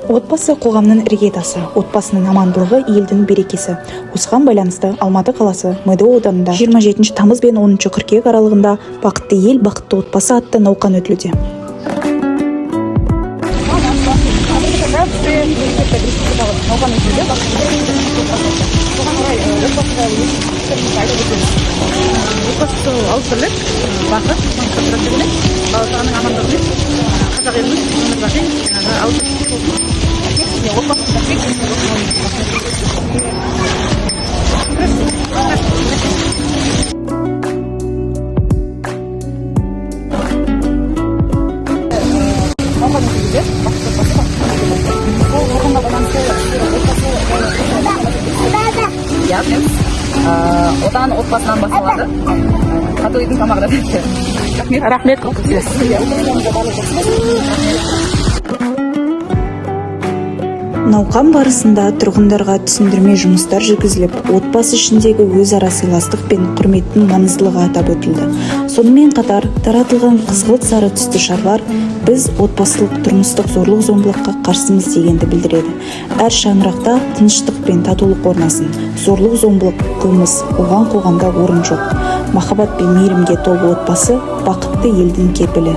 Отбасы – қоғамның іргетасы, отбасының амандылығы – елдің берекесі. Осыған байланысты Алматы қаласы Медеу ауданында 27 тамыз бен 10 қыркүйек аралығында «Бақытты ел – бақытты отбасы» атты науқан өтілуде. Қазіргі таңда бізде мемлекеттік, республикалық науқан өтуде, «Бақытты отбасы». Соған орай отбасы жайлы өз пікіріңізді айтып өтсеңіз. Отбасы сол ауызбірлік, бақыт, сондықтан тұрады деп ойлаймын. Бала шағаның амандығы мен қазақ елінің өмір бақи жаңағы ауызбіршілікте болсын. Рахмет сізге. Отбасы рахмет. Науқан өтуде, «Бақытты отбасы – бақытты мемлекет». Сол науқанға байланысты сіздер отбасы жайлы. Иә, білеміз. Отан отбасынан басталады. Тату үйдің тамағы да тәтті. Рахмет. Рахмет. Отбасыларыңызда барлығы жақсы болсын. Науқан барысында тұрғындарға түсіндірме жұмыстар жүргізіліп, отбасы ішіндегі өзара сыйластық пен құрметтің маңыздылығы атап өтілді. Сонымен қатар таратылған қызғылт сары түсті шарлар «Біз отбасылық тұрмыстық зорлық зомбылыққа қарсымыз» дегенді білдіреді. Әр шаңырақта тыныштық пен татулық орнасын. Зорлық зомбылық – қылмыс, оған қоғамда орын жоқ. Махаббат пен мейірімге толы отбасы – бақытты елдің кепілі.